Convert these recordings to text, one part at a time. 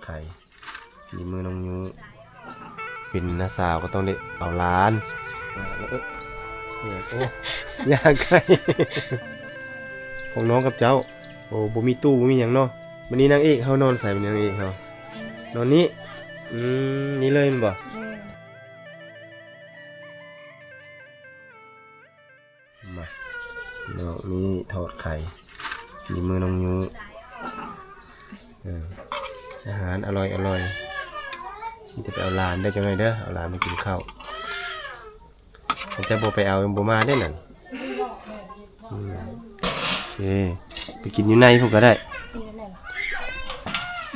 ໄຂ່ ຝີມືນ້ອງຍຸ ເປັນນ້າສາວກໍຕ້ອງໄດ້ເອົາຫຼານ ເອີ ເອີ ໂອ້ ຢາກໄກ່ ຂອງນ້ອງກັບເຈົ້າ. ໂອ້ ບໍ່ມີຕູ້ບໍ່ມີຫຍັງເນາະ. ມື້ນີ້ນາງເອກເຮົານອນໃສ? ມື້ນີ້ນາງເອກເຮົານອນນີ້. ອືມ ນີ້ເລີຍແມ່ນບໍ່? ແມ່ນ. ມາ ນ້ອງມີທອດໄຂ່ ຝີມືນ້ອງຍຸ ເອີ ອາຫານອະລ່ອຍໆ. ມີແຕ່ໄປເອົາຫຼານເດີ ຈັກໜ້ອຍເດີ ເອົາຫຼານມາກິນເຂົ້າ. ຄັນເຈົ້າບໍ່ໄປເອົາ ບໍ່ມາເດ້ນັ້ນ. ອືມ ໂອເຄ ໄປກິນຢູ່ໃນພຸ້ນກໍໄດ້.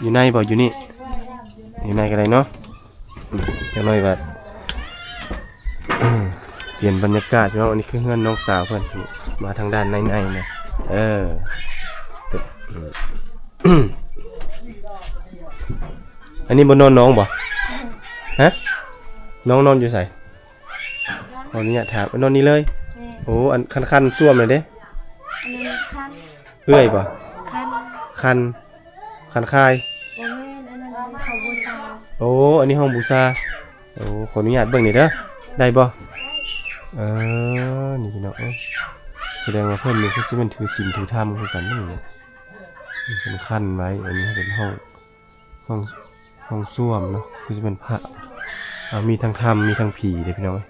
ຢູ່ໃນບໍ່? ຢູ່ນີ້ ຢູ່ໃນກໍໄດ້ເນາະ. ຈັກໜ້ອຍວ່າ ປ່ຽນບັນຍາກາດເນາະ. ອັນນີ້ຄືເຮືອນນ້ອງສາວເພິ່ນ ມາທາງດ້ານໃນໆນະ. ເອີ ອັນນີ້ບໍ່ນອນນ້ອງບໍ່? ຮະ? ນ້ອງນອນຢູ່ໃສ? ຂໍອະນຸຍາດຖາມ ນອນນີ້ເລີຍ? ແມ່ນ. ໂອ້ ອັນຄັນໆ ສ້ວມນະເດ້? ອັນນັ້ນຄັນ ເອື້ອຍບໍ່? ຄັນ ຄັນ ຄັນຄາຍ? ບໍ່ແມ່ນ ອັນນັ້ນຫ້ອງບູຊາ. ໂອ້ ອັນນີ້ຫ້ອງບູຊາ. ໂອ້ ຂໍອະນຸຍາດເບິ່ງໜ່ອຍເດີ ໄດ້ບໍ່? ເອີ ນີ້ພີ່ນ້ອງເອີຍ ສະແດງວ່າເພິ່ນນີ້ຄືຊິແມ່ນຖືສິນຖືທຳຄືກັນນີ້. ເພິ່ນຄັນໄວ້ ອັນນີ້ເປັນຫ້ອງ ຫ້ອງ ຫ້ອງສ້ວມເນາະ ຄືຊິເປັນພະ. ເອົາ ມີທັງທຳ ມີທັງຜີເດ້ພີ່ນ້ອງເອີຍ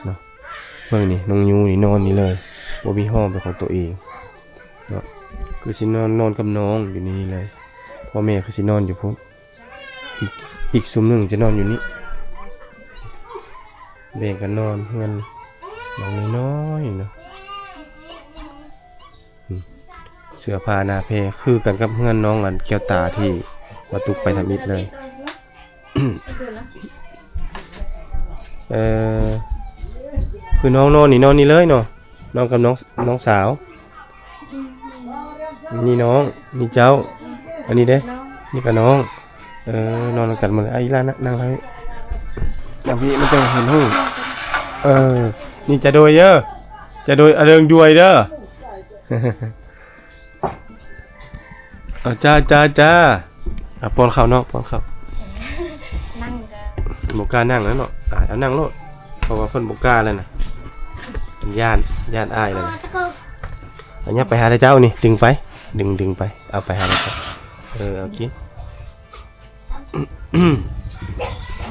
ເນາະ. ເບິ່ງນີ້ ນ້ອງຍຸນີ້ນອນນີ້ເລີຍ ບໍ່ມີຫ້ອງເປັນຂອງຕົວເອງເນາະ. ຄືຊິນອນ ນອນກັບນ້ອງຢູ່ໃນນີ້ເລີຍ. ພໍ່ແມ່ຄືຊິນອນຢູ່ພຸ້ນ ອີກ ອີກຊຸມໜຶ່ງຈະນອນຢູ່ນີ້. ແບ່ງກັນນອນເຮືອນຫຼັງນ້ອຍໆເນາະ. ອືມ ເສື້ອຜ້າໜ້າແພຄືກັນກັບເຮືອນນ້ອງອັນແກ້ວຕາທີ່ວ່າຕຸກໄປທຳອິດເລີຍ. ເອີ ຄືນ້ອງນອນນີ້ ນອນນີ້ເລີຍເນາະ ນອນກັບນ້ອງ ນ້ອງສາວ. ນີ້ນ້ອງ ນີ້ເຈົ້າ ອັນນີ້ເດ້ ນ້ອງ ນີ້ກໍນ້ອງ. ເອີ ນອນນຳກັນໝົດເລີຍ. ອາ ອີ່ຫຼ້ານະ ນັ່ງທາງນີ້ ນັ່ງພີ້ ມັນຈັ່ງເຫັນຮູບ. ເອີ ນີ້ຈະໂດຍເດີ ຈະໂດຍ ອາ ເລື່ອງດ້ວຍເດີ. ເອົາ ຈ້າ ຈ້າ ຈ້າ. ອາ ປ້ອນເຂົ້ານ້ອງ ປ້ອນເຂົ້າ. ນັ່ງກໍບໍ່ກ້ານັ່ງແລ້ວເນາະ. ອາ ເອົານັ່ງໂລດ ເພາະວ່າເພິ່ນບໍ່ກ້າແລ້ວນະ ຢ້ານ ຢ້ານອ້າຍແລ້ວນະ. ອັນນີ້ໄປຫາເຈົ້ານີ້ ດຶງໄປ ດຶງ ດຶງໄປ ເອົາໄປຫາເຈົ້າ. ເອີ ເອົາກິນ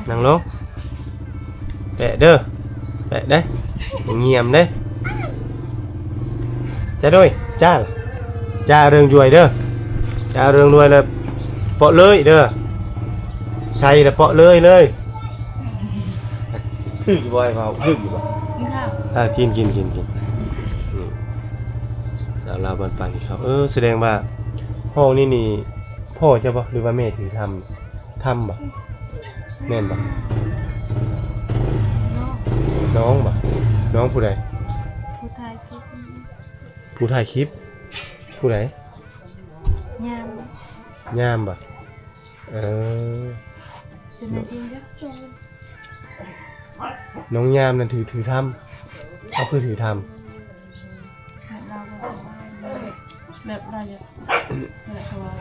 ນັ່ງລົງ ແປະເດີ ແປະເດ້ ງຽມເດ້. ຈະໂດຍ ຈ້າ ຈ້າເລື່ອງດ້ວຍເດີ ຈ້າເລື່ອງດ້ວຍແລ້ວເປາະເລີຍເດີ ໃສ່ແລ້ວເປາະເລີຍເລີຍ. ຖືກຢູ່ບໍ່ ອ້າຍເວົ້າ ຖືກຢູ່ບໍ່? ກິນເຂົ້າ ເອີ ກິນ ກິນ ກິນ ກິນ. ອືມ ສາວລາວບ້ານປ່າກິນເຂົ້າ. ເອີ ສະແດງວ່າຫ້ອງນີ້ນີ້ ພໍ່ເຈົ້າບໍ່ ຫຼືວ່າແມ່ຖືທຳ ທຳບໍ່? ແມ່ນບໍ່? ນ້ອງ ນ້ອງບໍ່? ນ້ອງຜູ້ໃດ? ຜູ້ຖ່າຍຄລິບ ຜູ້ຖ່າຍຄລິບ ຜູ້ໃດ? ຍາມ ຍາມບໍ່? ເອີ ນ້ອງຍາມນັ້ນຖື ຖືທຳ ເຂົາຄືຖືທຳ. ແບບລາວບໍ່ສະບາຍ ແບບລາວຢາກ ແບບວ່າ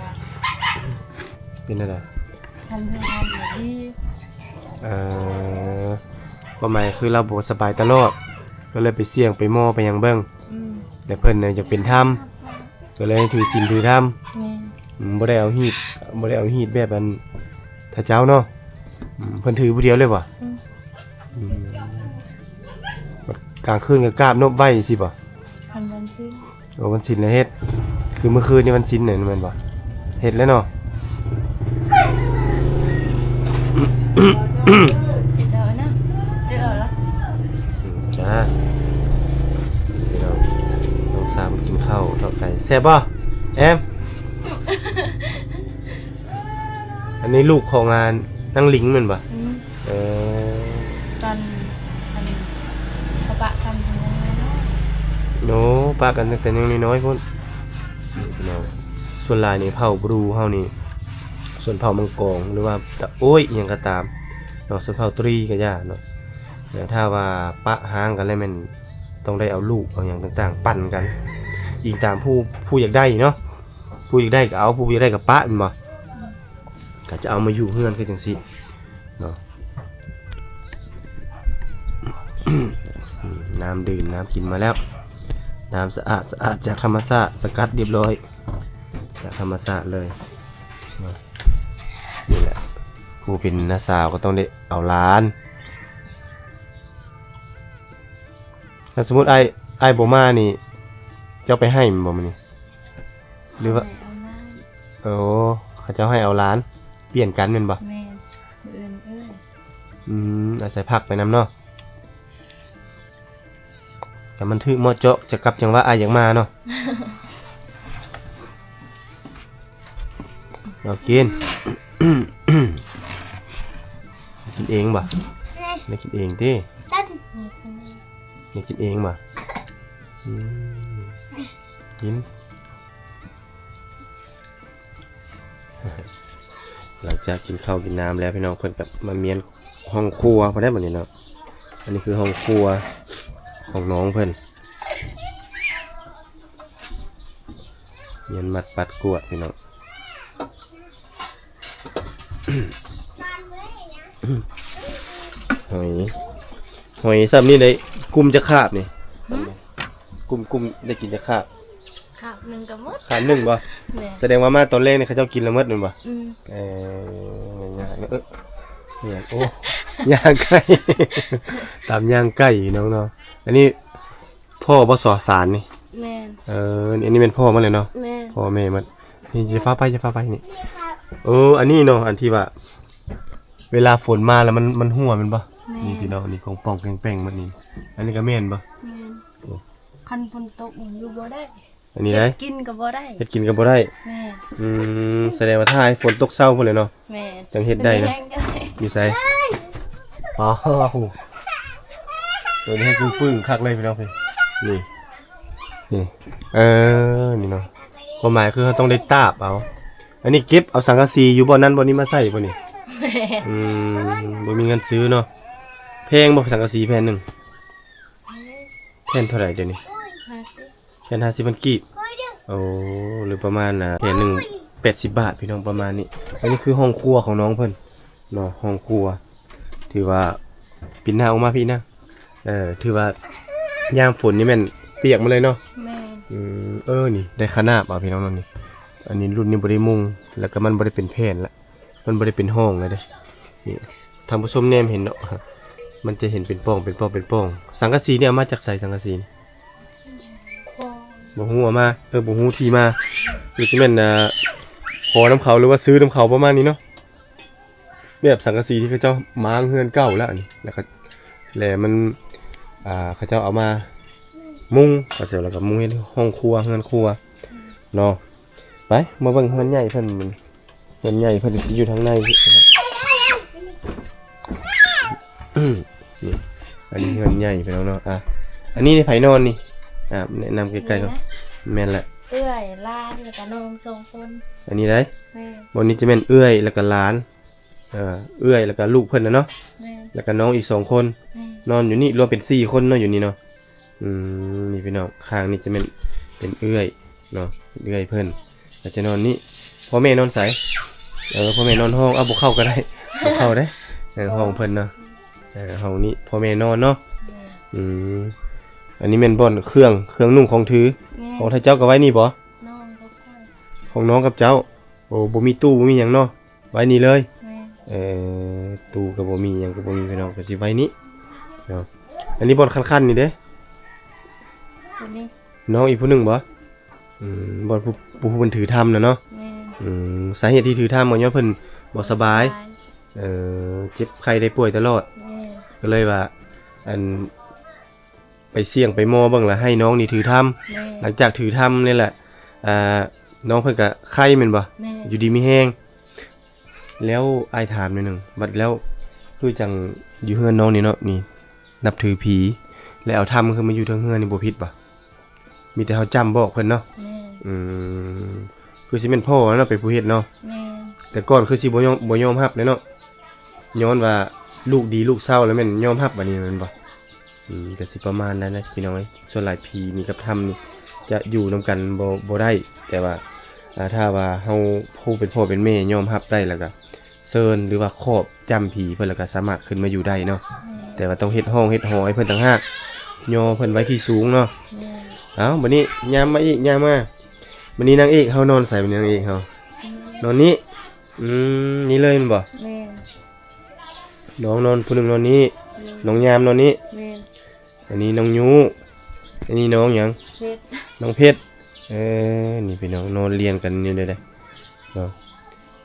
ເປັນແນວໃດ? ຄັນເຮືອນເຮົາບໍ່ດີ ເອີ ຄວາມໝາຍຄືລາວບໍ່ສະບາຍຕະຫຼອດ ກໍເລີຍໄປສ່ຽງໄປໝໍໄປຫຍັງເບິ່ງ. ອືມ ແຕ່ເພິ່ນນະຢາກເປັນທຳ ກໍເລີຍຖືສິນຖືທຳ. ແມ່ນ ອືມ ບໍ່ໄດ້ເອົາຮີດ ບໍ່ໄດ້ເອົາຮີດແບບອັນ ເຂົາເຈົ້າເນາະ. ອືມ ເພິ່ນຖືຜູ້ດຽວເລີຍບໍ່? ອືມ ອືມ ກາງຄືນກໍກາບນົບໄວ້ຈັ່ງຊີ້ບໍ່? ຄັນວັນສິນ ໂອ້ ວັນສິນລະເຮັດ ຄືມື້ຄືນນີ້ວັນສິນນີ້ແມ່ນບໍ່? ເຮັດແລ້ວເນາະ ເຮັດແລ້ວນະ ເຮັດແລ້ວລະ. ອືມ ຈ້າ ພີ່ນ້ອງ ນ້ອງສາວກິນເຂົ້າທອດໄຂ່ ແຊບບໍ່ ແອມ? ອັນນີ້ລູກຂອງ ອາ ນາງລິງແມ່ນບໍ່? ອືມ ເອີ ຕອນ ອັນ ເຂົາປະກັນຍັງນ້ອຍໆ ໂອ້ ປະກັນຕັ້ງແຕ່ຍັງນ້ອຍໆພຸ້ນ. ພີ່ນ້ອງ ສ່ວນຫຼາຍນີ້ເຜົ່າບຣູເຮົານີ້ ຊົນເຜົ່າມັງກອງ ຫຼືວ່າຕະໂອ້ຍ ອີ່ຫຍັງກໍຕາມເນາະ ຊົນເຜົ່າຕຣີກໍຢ່າເນາະ ແລ້ວຖ້າວ່າປະຮ້າງກັນແລ້ວແມ່ນຕ້ອງໄດ້ເອົາລູກເອົາຫຍັງຕ່າງໆ ປັນກັນ ອີງຕາມຜູ້ ຜູ້ຢາກໄດ້ເນາະ. ຜູ້ຢາກໄດ້ກໍເອົາ ຜູ້ບໍ່ຢາກໄດ້ກໍປະແມ່ນບໍ່? ອືມ ກ ຈະເອົາມາຢູ່ເຮືອນຄືຈັ່ງຊີ້ເນາະ. ນ້ຳດື່ມ ນ້ຳກິນມາແລ້ວ ນ້ຳສະອາດສະອາດຈາກທຳມະຊາດ ສະກັດຮຽບຮ້ອຍຈາກທຳມະຊາດເລີຍເນາະ. ນີ້ແຫຼະ ຜູ້ເປັນນ້າສາວກໍຕ້ອງໄດ້ເອົາຫຼານ. ຖ້າສົມມຸດອ້າຍ ອ້າຍບໍ່ມານີ້ ເຈົ້າໄປໃຫ້ແມ່ນບໍ່ມື້ນີ້ ຫຼືວ່າ? ເອົາມາ ໂອ້ ເຂົາເຈົ້າໃຫ້ເອົາຫຼານ ປ່ຽນກັນແມ່ນບໍ່? ແມ່ນ ມື້ອື່ນເອື້ອຍ. ອືມ ອາໄສພັກໄປນຳເນາະ. ແຕ່ມັນຖືກເໝາະເຈາະ ຈະກັບຈັ່ງວ່າອ້າຍຢາກມາເນາະ. ເອົາກິນ ກິນເອງບໍ່? ໄດ້ກິນເອງຕິ? ໄດ້ກິນເອງບໍ່? ອືມ ກິນ. ຫຼັງຈາກກິນເຂົ້າກິນນ້ຳແລ້ວ ພີ່ນ້ອງ ເພິ່ນກໍມາມ້ຽນຫ້ອງຄົວພຸ້ນແຫຼະບັດນີ້ເນາະ. ອັນນີ້ຄືຫ້ອງຄົວຂອງນ້ອງເພິ່ນ ມ້ຽນມັດປັດກວາດ ພີ່ນ້ອງ. ຫອຍ ຫອຍຊ່ຳນີ້ໄດ້ກຸ້ມຈັກຄາບນີ້? ຫື? ກຸ້ມ ກຸ້ມໄດ້ກິນຈັກຄາບ? ຄາບໜຶ່ງກໍໝົດ ຄາບໜຶ່ງບໍ່? ແມ່ນ ສະແດງວ່າມາຕອນແລງນີ້ເຂົາເຈົ້າກິນແລ້ວໝົດແມ່ນບໍ່? ອືມ ເອີ ຍ່າງ ເອີ ຍ່າງ ໂອ້ ຍ່າງໄກ່ ຕາມຍ່າງໄກ່ພີ່ນ້ອງເນາະ. ອັນນີ້ພໍ່ບໍ່ ສອ ສານນີ້? ແມ່ນ ເອີ ອັນນີ້ແມ່ນພໍ່ມັນແຫຼະເນາະ. ແມ່ນ ພໍ່ແມ່ມັນ. ນີ້ ຢ່າຟ້າວໄປ ຢ່າຟ້າວໄປນີ້. ເອີ ອັນນີ້ເນາະ ອັນທີ່ວ່າເວລາຝົນມາແລ້ວມັນ ມັນຮົ່ວແມ່ນບໍ່? ແມ່ນ ນີ້ພີ່ນ້ອງ ນີ້ກອງປ່ອງແກງແປ້ງໝົດນີ້. ອັນນີ້ກໍແມ່ນບໍ່? ແມ່ນ ໂອ້ ຄັນຝົນຕົກຢູ່ບໍ່ໄດ້. ອັນນີ້ໄດ໋ ເຮັດກິນກໍບໍ່ໄດ້ ເຮັດກິນກໍບໍ່ໄດ້. ແມ່ນ ອືມ ສະແດງວ່າຖ້າໃຫ້ຝົນຕົກເຊົາພຸ້ນແຫຼະເນາະ. ແມ່ນ ຈັ່ງເຮັດໄດ້ເນາະ. ຢູ່ໃສ? ອໍ ໂອ້ ໂຕນີ້ໃຫ້ປຶ້ງໆຄັກເລີຍພີ່ນ້ອງ. ນີ້ ນີ້ ເອີ ນີ້ເນາະ ຄວາມໝາຍຄືເຮົາຕ້ອງໄດ້ຕາບເອົາ. ອັນນີ້ເກັບເອົາສັງກະສີຢູ່ບ່ອນນັ້ນບ່ອນນີ້ມາໃສ່ບໍ່ນີ້? ແມ່ນ ອືມ ບໍ່ມີເງິນຊື້ເນາະ. ແພງບໍ່ສັງກະສີແຜ່ນໜຶ່ງ? ແພງ ແຜ່ນເທົ່າໃດດຽວນີ້? ຫ້າສິບ ແຜ່ນຫ້າສິບພັນກີບ. ໂອ້ ຫຼືປະມານ ອ່າ ແຜ່ນໜຶ່ງແປດສິບບາດ ພີ່ນ້ອງ ປະມານນີ້. ອັນນີ້ຄືຫ້ອງຄົວຂອງນ້ອງເພິ່ນເນາະ ຫ້ອງຄົວ. ຖືວ່າ ປິ່ນໜ້າອອກມາພີ້ນະ. ເອີ ຖືວ່າຍາມຝົນນີ້ແມ່ນປຽກໝົດເລີຍເນາະ. ແມ່ນ ອືມ ເອີ ນີ້ໄດ້ຂະໜາບເອົາ ພີ່ນ້ອງເນາະ. ນີ້ ອັນນີ້ລຸ້ນນີ້ບໍ່ໄດ້ມຸງ ແລ້ວກໍມັນບໍ່ໄດ້ເປັນແຜ່ນລະ ມັນບໍ່ໄດ້ເປັນຫ້ອງລະເດ້. ນີ້ ທ່ານຜູ້ຊົມແນມເຫັນເນາະ ມັນຈະເຫັນເປັນປ່ອງ ເປັນປ່ອງ ເປັນປ່ອງ. ສັງກະສີນີ້ເອົາມາຈາກໃສ? ສັງກະສີນີ້ ບໍ່ຮູ້ ເອົາມາ ເອີ ບໍ່ຮູ້ທີ່ມາ. ຫຼືຊິແມ່ນ ອ່າ ຂໍນຳເຂົາ ຫຼືວ່າຊື້ນຳເຂົາປະມານນີ້ເນາະ. ແບບສັງກະສີທີ່ເຂົາເຈົ້າມ້າງເຮືອນເກົ່າແລ້ວ ອັນນີ້ ແລ້ວກໍ ແລ້ວມັນ ອ່າ ເຂົາເຈົ້າເອົາມາມຸງ ເຂົາເຈົ້າ ແລ້ວກໍມຸງເຮັດຫ້ອງຄົວ ເຮືອນຄົວເນາະ. ໄປ ມາເບິ່ງເຮືອນໃຫຍ່ເພິ່ນ. ເຮືອນໃຫຍ່ເພິ່ນຊິຢູ່ທາງໃນ. ນີ້ ອັນນີ້ເຮືອນໃຫຍ່ພີ່ນ້ອງເນາະ. ອ່າ ອັນນີ້ໃຜນອນນີ້? ອ່າ ແນະນຳໃກ້ໆກ່ອນ. ແມ່ນແຫຼະ ເອື້ອຍ ຫຼານ ແລ້ວກໍນ້ອງສອງຄົນ. ອັນນີ້ໃດ? ແມ່ນ ບ່ອນນີ້ຈະແມ່ນເອື້ອຍ ແລ້ວກໍຫຼານ ເອີ ເອື້ອຍ ແລ້ວກໍລູກເພິ່ນນະເນາະ. ແມ່ນ ແລ້ວກໍນ້ອງອີກສອງຄົນ. ແມ່ນ ນອນຢູ່ນີ້ ລວມເປັນສີ່ຄົນເນາະ ຢູ່ນີ້ເນາະ. ອືມ ນີ້ພີ່ນ້ອງ ຂ້າງນີ້ຈະແມ່ນເປັນເອື້ອຍເນາະ ເປັນເອື້ອຍເພິ່ນ ກໍຈະນອນນີ້. ພໍ່ແມ່ນອນໃສ? ເອີ ພໍ່ແມ່ນອນຫ້ອງ. ເອົາ ບໍ່ເຂົ້າກໍໄດ້ ບໍ່ເຂົ້າເດ້. ເອີ ຫ້ອງເພິ່ນເນາະ. ເອີ ຫ້ອງນີ້ພໍ່ແມ່ນອນເນາະ. ແມ່ນ ອືມ ອັນນີ້ແມ່ນບ່ອນເຄື່ອງ ເຄື່ອງນຸ່ງຂອງຖື. ແມ່ນ ຂອງທ່ານເຈົ້າກໍໄວ້ນີ້ບໍ່? ນ້ອງກັບຂ້ອຍ ຂອງນ້ອງກັບເຈົ້າ. ໂອ້ ບໍ່ມີຕູ້ ບໍ່ມີຫຍັງເນາະ. ໄວ້ນີ້ເລີຍ. ແມ່ນ ເອີ ຕູ້ກໍບໍ່ມີ ຫຍັງກໍບໍ່ມີ ພີ່ນ້ອງ ກໍຊິໄວ້ນີ້ເນາະ. ອັນນີ້ບ່ອນຄັນໆນີ້ເດ້? ໂຕນີ້ ນ້ອງອີກຜູ້ໜຶ່ງບໍ່? ອືມ ບ່ອນຜູ້ ຜູ້ເພິ່ນຖືທຳນະເນາະ. ແມ່ນ ອືມ ສາເຫດທີ່ຖືທຳ ກໍຍ້ອນເພິ່ນບໍ່ສະບາຍ. ບໍ່ສະບາຍ ເອີ ເຈັບໄຂ້ໄດ້ປ່ວຍຕະຫຼອດ. ແມ່ນ ກໍເລີຍວ່າ ອັນ ໄປສ່ຽງໄປໝໍເບິ່ງ ແລ້ວໃຫ້ນ້ອງນີ້ຖືທຳ. ແມ່ນ ຫຼັງຈາກຖືທຳນີ້ແຫຼະ ອ່າ ນ້ອງເພິ່ນກໍໄຂ້ແມ່ນບໍ່? ແມ່ນ ຢູ່ດີມີແຮງ. ແລ້ວອ້າຍຖາມໜ້ອຍໜຶ່ງ ບັດແລ້ວຄືຈັ່ງຢູ່ເຮືອນນ້ອງນີ້ເນາະ ນີ້ນັບຖືຜີ ແລ້ວເອົາທຳຂຶ້ນມາຢູ່ເທິງເຮືອນນີ້ ບໍ່ຜິດບໍ່? ມີແຕ່ເຮົາຈ້ຳບອກເພິ່ນເນາະ. ແມ່ນ ອືມ ຄືຊິແມ່ນພໍ່ເນາະ ເປັນຜູ້ເຮັດເນາະ. ແມ່ນ ແຕ່ກ່ອນຄືຊິບໍ່ຍອມ ບໍ່ຍອມຮັບເລີຍເນາະ. ຍ້ອນວ່າລູກດີລູກເຊົາແລ້ວແມ່ນຍອມຮັບ ບັດນີ້ແມ່ນບໍ່? ອືມ ກໍຊິປະມານນັ້ນແຫຼະພີ່ນ້ອງເອີຍ. ສ່ວນຫຼາຍຜີນີ້ກັບທຳນີ້ຈະຢູ່ນຳກັນບໍ່ ບໍ່ໄດ້. ແຕ່ວ່າ ອ່າ ຖ້າວ່າເຮົາຜູ້ເປັນພໍ່ເປັນແມ່ຍອມຮັບໄດ້ ແລ້ວກໍ ເຊີນ ຫຼືວ່າຂອບຈ້ຳຜີ ເພິ່ນລະກະສາມາດຂຶ້ນມາຢູ່ໄດ້ເນາະ. ແມ່ນ ແຕ່ວ່າຕ້ອງເຮັດຮ່ອງເຮັດຫອໃຫ້ເພິ່ນຕ່າງຫາກ, ຍໍເພິ່ນໄວ້ທີ່ສູງເນາະ. ແມ່ນ ເອົ້າ ບາດນີ້ຍາມມາອີກ ຍາມມາ. ບາດນີ້ນາງເອກເຮົານອນໃສ? ບາດນີ້ນາງເອກເຮົາ ອືມ ນອນນີ້. ອືມ ນີ້ເລີຍແມ່ນບໍ່? ແມ່ນ ນ້ອງນອນ ຜູ້ໜຶ່ງນອນນີ້. ແມ່ນ ນ້ອງຍາມນອນນີ້. ແມ່ນ ອັນນີ້ນ້ອງຍຸ. ອັນນີ້ນ້ອງຫຍັງ? ເພັດ ນ້ອງເພັດ. ເອີ ນີ້ພີ່ນ້ອງນອນລຽນກັນຢູ່ເດ້ເນາະ.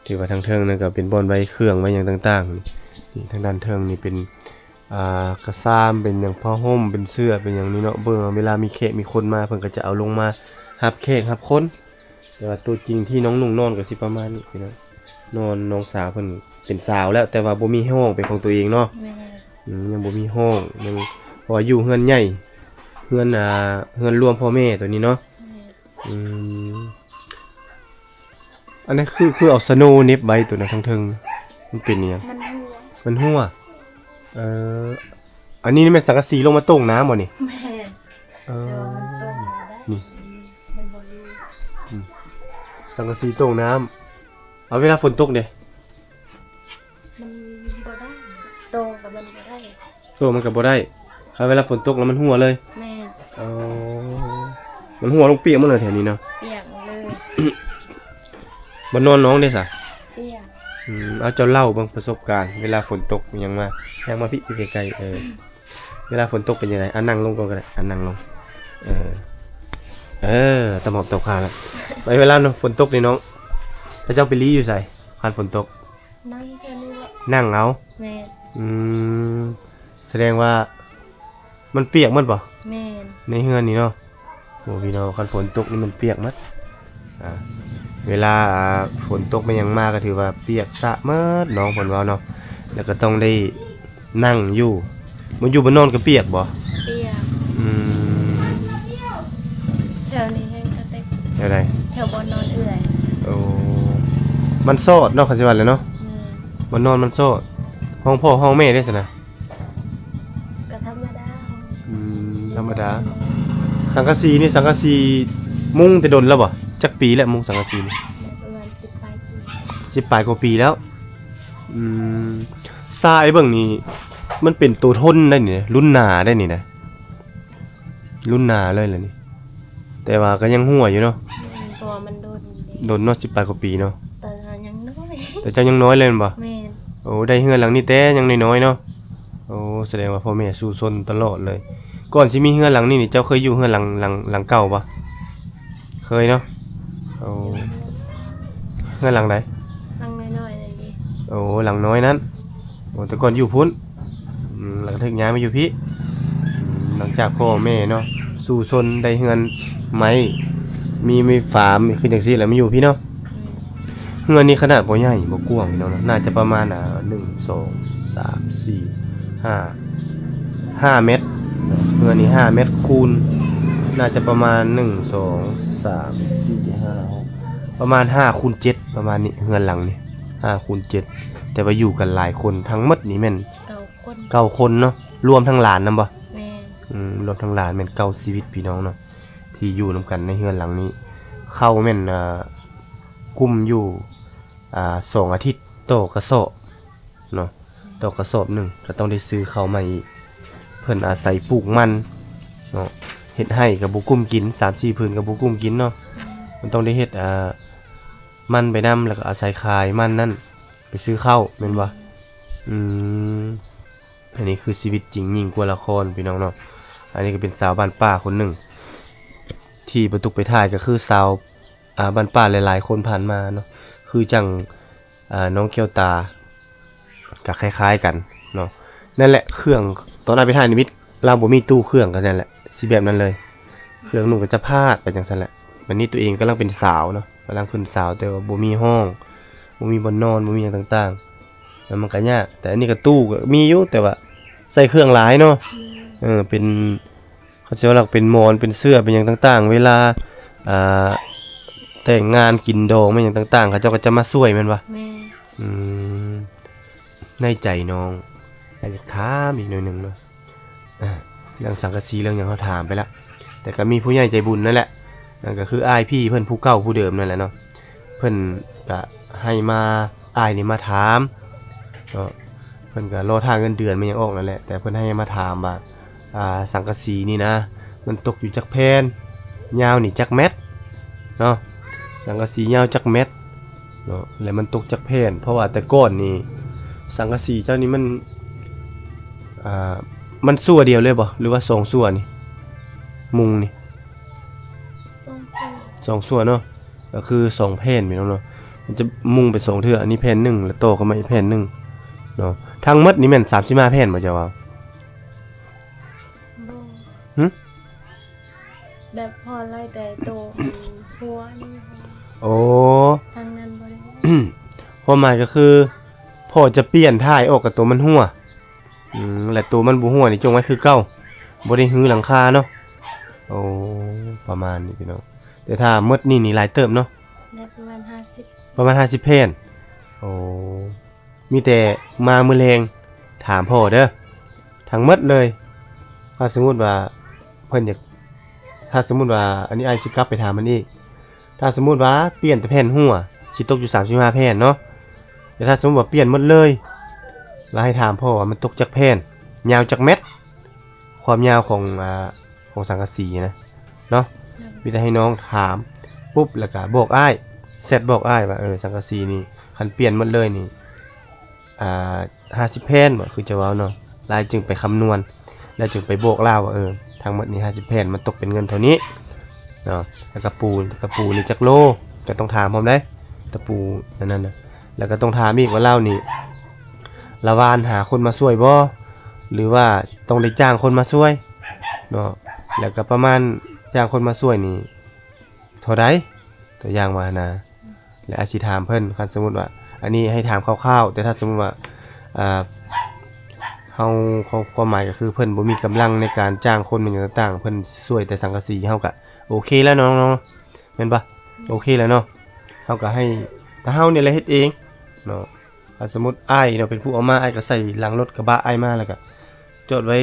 ຖືວ່າທາງເທິງນັ້ນກໍເປັນບ່ອນໄວ້ເຄື່ອງໄວ້ຫຍັງຕ່າງໆ. ນີ້ ນີ້ທາງດ້ານເທິງນີ້ເປັນ ອ່າ ກະຊາມ ເປັນຫຍັງ ຜ້າຫົ່ມ ເປັນເສື້ອ ເປັນຫຍັງນີ້ເນາະ. ເບິ່ງເວລາມີແຂກມີຄົນມາ ເພິ່ນກໍຈະເອົາລົງມາຮັບແຂກຮັບຄົນ. ແຕ່ວ່າຕົວຈິງທີ່ນ້ອງນຸ່ງນອນກໍຊິປະມານນີ້ພີ່ນ້ອງ. ນອນ ນ້ອງສາວເພິ່ນເປັນສາວແລ້ວ ແຕ່ວ່າບໍ່ມີຫ້ອງເປັນຂອງຕົວເອງເນາະ. ແມ່ນ ອືມ ຍັງບໍ່ມີຫ້ອງ ຍັງ ເພາະວ່າຢູ່ເຮືອນໃຫຍ່ ເຮືອນ ອ່າ ເຮືອນລວມພໍ່ແມ່ຕົວນີ້ເນາະ. ແມ່ນ ອືມ ອັນນັ້ນຄື ຄືເອົາສະໂນເນັບໄວ້ຕົວນັ້ນທາງເທິງ ມັນເປັນອີ່ຫຍັງ? ມັນຮົ່ວ ມັນຮົ່ວ. ເອີ ອັນນີ້ແມ່ນສັງກະສີລົງມາໂຕ່ງນ້ຳບໍ່ນີ້? ແມ່ນ ເອີ ແຕ່ວ່າມັນໂຕ່ງບໍ່ໄດ້ ນີ້ ມັນບໍ່ຢູ່. ອືມ ສັງກະສີໂຕ່ງນ້ຳ. ເອົາ ເວລາຝົນຕົກເດ? ມັນບໍ່ໄດ້ ໂຕ່ງກໍມັນບໍ່ໄດ້ ໂຕມັນກໍບໍ່ໄດ້ ຄັນເວລາຝົນຕົກແລ້ວມັນຮົ່ວເລີຍ. ແມ່ນ ເອີ ມັນຮົ່ວລົງປຽກໝົດເລີຍແຖວນີ້ເນາະ. ປຽກໝົດເລີຍ. ບ່ອນນອນນ້ອງເດ້ສະ? ປຽກ. ອືມ ເອົາ ເຈົ້າເລົ່າເບິ່ງປະສົບການເວລາຝົນຕົກອີ່ຫຍັງມາ. ຍ່າງມາພີ້ ພີ້ໃກ້ໆ ເອີ ເວລາຝົນຕົກເປັນຈັ່ງໃດ? ອ່ະ ນັ່ງລົງກ່ອນກໍໄດ້ ອ່ະ ນັ່ງລົງ. ເອີ ເອີ ຕະໝອບຕະຄາລະ. ໄປເວລາຝົນຕົກນີ້ນ້ອງ ແລ້ວເຈົ້າໄປລີ້ຢູ່ໃສຄັນຝົນຕົກ? ນັ່ງແຖວນີ້ແຫຼະ ນັ່ງເອົາ. ແມ່ນ ອືມ ສະແດງວ່າມັນປຽກໝົດບໍ່? ແມ່ນ ໃນເຮືອນນີ້ເນາະ. ໂອ້ ພີ່ນ້ອງ ຄັນຝົນຕົກນີ້ມັນປຽກໝົດ. ອ່າ ເວລາ ອ່າ ຝົນຕົກແມ່ນຫຍັງມາກໍຖືວ່າປຽກຊະໝົດ ນ້ອງເພິ່ນເວົ້າເນາະ. ແລ້ວກໍຕ້ອງໄດ້ ນັ່ງຢູ່ ບໍ່ຢູ່ບໍ່ນອນກໍປຽກບໍ່? ປຽກ. ອືມ ແຖວນີ້ແຮງກະເຕັກ. ແຖວໃດ? ແຖວບ່ອນນອນເອື້ອຍ. ໂອ້ ມັນຊອດເນາະ ຄັນຊິວ່າແຫຼະເນາະ. ແມ່ນ ບ່ອນນອນມັນຊອດ. ຫ້ອງພໍ່ຫ້ອງແມ່ເດ້ຊັ້ນນະ? ກໍທຳມະດາ. ອືມ ທຳມະດາ. ສັງກະສີນີ້ ສັງກະສີມຸງແຕ່ດົນແລ້ວບໍ່? ຈັກປີແລ້ວມຸງສັງກະສີນີ້? ປະມານສິບປາຍປີ ສິບປາຍກວ່າປີແລ້ວ. ອືມ ຊາຍເບິ່ງນີ້ ມັນເປັນໂຕທົນໄດ໋ນີ້ ລຸ້ນໜາໄດ໋ນີ້ນະ ລຸ້ນໜາເລີຍລະນີ້. ແຕ່ວ່າກໍຍັງຮົ່ວຢູ່ເນາະ. ແມ່ນ ເພາະວ່າມັນດົນເດ້ ດົນເນາະ ສິບປາຍກວ່າປີເນາະ. ຕອນເຮົາຍັງນ້ອຍ ແຕ່ເຈົ້າຍັງນ້ອຍເລີຍແມ່ນບໍ່? ແມ່ນ. ໂອ້ ໄດ້ເຮືອນຫຼັງນີ້ແຕ່ຍັງນ້ອຍໆເນາະ. ໂອ້ ສະແດງວ່າພໍ່ແມ່ສູ້ຊົນຕະຫຼອດເລີຍ. ກ່ອນຊິມີເຮືອນຫຼັງນີ້ນີ້ ເຈົ້າເຄີຍຢູ່ເຮືອນຫຼັງ ຫຼັງ ຫຼັງເກົ່າບໍ່? ເຄີຍເນາະ. ໂອ້ ເຮືອນຫຼັງໃດ? ຫຼັງນ້ອຍໆນັ້ນເດ. ໂອ້ ຫຼັງນ້ອຍນັ້ນ. ໂອ້ ແຕ່ກ່ອນຢູ່ພຸ້ນ. ອືມ ແລ້ວກໍຖືກຍ້າຍມາຢູ່ພີ້. ອືມ ຫຼັງຈາກພໍ່ແມ່ເນາະ ສູ້ຊົນໄດ້ເຮືອນໄມ້ ມີ ມີຟາມ ຄືຈັ່ງຊີ້ແຫຼະ ມາຢູ່ພີ້ເນາະ. ອືມ ເຮືອນນີ້ຂະໜາດບໍ່ໃຫຍ່ບໍ່ກວ້າງພີ່ນ້ອງເນາະ ໜ້າຈະປະມານ ອ່າ ໜຶ່ງ ສອງ ສາມ ສີ່ ຫ້າ ຫ້າແມັດ. ເຮືອນນີ້ຫ້າແມັດຄູນ ໜ້າຈະປະມານ ໜຶ່ງ ສອງ ສາມ ສີ່ ຫ້າ ຫົກ ປະມານຫ້າຄູນເຈັດ ປະມານນີ້ ເຮືອນຫຼັງນີ້ຫ້າຄູນເຈັດ. ແຕ່ວ່າຢູ່ກັນຫຼາຍຄົນ ທັງໝົດນີ້ແມ່ນ ເກົ້າຄົນ ເກົ້າຄົນເນາະ ລວມທັງຫຼານນຳບໍ່? ແມ່ນ. ອືມ ລວມທັງຫຼານແມ່ນເກົ້າຊີວິດພີ່ນ້ອງເນາະ ທີ່ຢູ່ນຳກັນໃນເຮືອນຫຼັງນີ້. ເຂົ້າແມ່ນ ອ່າ ກຸ້ມຢູ່ ອ່າ ສອງອາທິດຕໍ່ກະສອບເນາະ ຕໍ່ກະສອບໜຶ່ງ ກໍຕ້ອງໄດ້ຊື້ເຂົ້າໃໝ່ອີກ. ເພິ່ນອາໄສປູກມັນເນາະ ເຮັດໄຮ່ກໍບໍ່ກຸ້ມກິນ ສາມສີ່ຜືນກໍບໍ່ກຸ້ມກິນເນາະ. ມັນຕ້ອງໄດ້ເຮັດ ອ່າ ມັນໄປນຳ ແລ້ວກໍອາໄສຂາຍມັນນັ້ນໄປຊື້ເຂົ້າແມ່ນບໍ່? ອືມ ອັນນີ້ຄືຊີວິດຈິງຍິ່ງກວ່າລະຄອນພີ່ນ້ອງເນາະ. ອັນນີ້ກໍເປັນສາວບ້ານປ່າຄົນໜຶ່ງ ທີ່ປະຕຸກໄປຖ່າຍ ກໍຄືສາວ ອ່າ ບ້ານປ່າຫຼາຍໆຄົນຜ່ານມາເນາະ ຄືຈັ່ງ ອ່າ ນ້ອງແກ້ວຕາ ກໍຄ້າຍໆກັນເນາະ. ນັ້ນແຫຼະ ເຄື່ອງ ຕອນອ້າຍໄປຖ່າຍນິມິດ ລາວບໍ່ມີຕູ້ເຄື່ອງ ກໍນັ້ນແຫຼະ ຊິແບບນັ້ນເລີຍ. ເຄື່ອງນຸ່ງກໍຈະພາດໄປຈັ່ງຊັ້ນແຫຼະ. ບັດນີ້ຕົວເອງກຳລັງເປັນສາວເນາະ ກຳລັງຂຶ້ນສາວ ແຕ່ວ່າບໍ່ມີຫ້ອງ ບໍ່ມີບ່ອນນອນ ບໍ່ມີຫຍັງຕ່າງໆ ແລ້ວມັນກໍຍາກ. ແຕ່ອັນນີ້ກໍຕູ້ກໍມີຢູ່ ແຕ່ວ່າໃສ່ເຄື່ອງຫຼາຍເນາະ. ອືມ ເອີ ເປັນ ເຂົາເຈົ້າວ່າເປັນໝອນ ເປັນເສື້ອ ເປັນຫຍັງຕ່າງໆ ເວລາ ອ່າ ແຕ່ງງານກິນດອງແມ່ນຫຍັງຕ່າງໆ ເຂົາເຈົ້າກໍຈະມາຊ່ວຍແມ່ນບໍ່? ແມ່ນ. ອືມ ໃນໃຈນ້ອງ ຢາກຖາມອີກໜ້ອຍໜຶ່ງເນາະ ອ່າ ເລື່ອງສັງກະສີເລື່ອງຫຍັງເຮົາຖາມໄປລະ ແຕ່ກໍມີຜູ້ໃຫຍ່ໃຈບຸນນັ້ນແຫຼະ ນັ້ນກໍຄືອ້າຍພີ່ເພິ່ນຜູ້ເກົ່າຜູ້ເດີມນັ້ນແຫຼະເນາະ ເພິ່ນກະໃຫ້ມາ ອ້າຍນີ້ມາຖາມເນາະ ເພິ່ນກໍລໍຖ້າເງິນເດືອນແມ່ນຫຍັງອອກນັ້ນແຫຼະ ແຕ່ເພິ່ນໃຫ້ມາຖາມວ່າ ອ່າ ສັງກະສີນີ້ນະ ມັນຕົກຢູ່ຈັກແຜ່ນ ຍາວນີ້ຈັກແມັດເນາະ ສັງກະສີຍາວຈັກແມັດເນາະ ແລະມັນຕົກຈັກແຜ່ນ ເພາະວ່າແຕ່ກ່ອນນີ້ ສັງກະສີເຈົ້ານີ້ມັນ ອ່າ ມັນຊົ່ວດຽວເລີຍບໍ່ ຫຼືວ່າສອງຊົ່ວນີ້ ມຸງນີ້? ສອງຊົ່ວ ສອງຊົ່ວເນາະ ກໍຄືສອງແຜ່ນພີ່ນ້ອງເນາະ ມັນຈະມຸງເປັນສອງເທື່ອ ອັນນີ້ແຜ່ນໜຶ່ງ ແລ້ວຕໍ່ເຂົ້າມາອີກແຜ່ນໜຶ່ງເນາະ ທັງໝົດນີ້ແມ່ນສາມສິບຫ້າແຜ່ນບໍ່ ເຈົ້າວ່າ? ບໍ່ ຫຶ? ແບບພໍໄລ່ແຕ່ໂຕມັນຮົ່ວນີ້ ໂອ້ ທາງນັ້ນບໍ່ໄດ້ ຄວາມໝາຍກໍຄື ພໍຈະປ່ຽນທ້າຍອອກ ກໍໂຕມັນຮົ່ວ ອືມ ແລະໂຕມັນບໍ່ຮົ່ວນີ້ຈົ່ງໄວ້ຄືເກົ່າ ບໍ່ໄດ້ຮື້ຫຼັງຄາເນາະ ໂອ້ ປະມານນີ້ພີ່ນ້ອງ ແຕ່ຖ້າໝົດນີ້ນີ້ຫຼາຍເຕີບເນາະ ໄດ້ປະມານຫ້າສິບ ປະມານຫ້າສິບແຜ່ນ ໂອ້ ມີແຕ່ມາມື້ແລງຖາມພໍ່ເດີ ທັງໝົດເລີຍ ຖ້າສົມມຸດວ່າເພິ່ນຢາກ ຖ້າສົມມຸດວ່າ ອັນນີ້ອ້າຍຊິກັບໄປຖາມເພິ່ນອີກ ຖ້າສົມມຸດວ່າປ່ຽນແຕ່ແຜ່ນຮົ່ວ ຊິຕົກຢູ່ສາມສິບຫ້າແຜ່ນເນາະ ແຕ່ຖ້າສົມມຸດວ່າປ່ຽນໝົດເລີຍ ລະໃຫ້ຖາມພໍ່ວ່າມັນຕົກຈັກແຜ່ນ ຍາວຈັກແມັດ ຄວາມຍາວຂອງ ອ່າ ຂອງສັງກະສີນະເນາະ ມີແຕ່ໃຫ້ນ້ອງຖາມປຸບ ແລ້ວກະບອກອ້າຍ ແຊັດບອກອ້າຍວ່າ ເອີ ສັງກະສີນີ້ ຄັນປ່ຽນໝົດເລີຍນີ້ ອ່າ ຫ້າສິບແຜ່ນບໍ ຄືຈະເວົ້າເນາະ ລະອ້າຍຈຶ່ງໄປຄຳນວນ ແລ້ວຈຶ່ງໄປບອກລາວວ່າ ເອີ ທັງໝົດນີ້ຫ້າສິບແຜ່ນ ມັນຕົກເປັນເງິນເທົ່ານີ້ເນາະ ແລ້ວກະປູ ກະປູນີ້ຈັກໂລ ກະຕ້ອງຖາມພ້ອມເດ້ ຕະປູອັນນັ້ນນະ ແລ້ວກະຕ້ອງຖາມອີກວ່າລາວນີ້ ລະຫວ່ານຫາຄົນມາຊ່ວຍບໍ່ ຫຼືວ່າຕ້ອງໄດ້ຈ້າງຄົນມາຊ່ວຍເນາະ ແລ້ວກະປະມານຈ້າງຄົນມາຊ່ວຍນີ້ເທົ່າໃດ ຕົວຢ່າງວ່າຫັ້ນນະ ແລະອາດຊິຖາມເພິ່ນ ຄັນສົມມຸດວ່າ ອັນນີ້ໃຫ້ຖາມຄ່າວໆ ແຕ່ຖ້າສົມມຸດວ່າ ອ່າ ເຮົາ ຄວາມ ຄວາມໝາຍກໍຄືເພິ່ນບໍ່ມີກຳລັງໃນການຈ້າງຄົນແມ່ນຫຍັງຕ່າງໆ ເພິ່ນຊ່ວຍແຕ່ສັງກະສີ ເຮົາກະໂອເຄແລ້ວເນາະ ເນາະ ແມ່ນບໍ່? ໂອເຄແລ້ວເນາະ ເຮົາກະໃຫ້ ແຕ່ເຮົານີ້ແຫຼະເຮັດເອງເນາະ ຖ້າສົມມຸດອ້າຍເນາະ ເປັນຜູ້ເອົາມາ ອ້າຍກະໃສ່ຫຼັງລົດກະບະອ້າຍມາ ແລ້ວກະຈອດໄວ້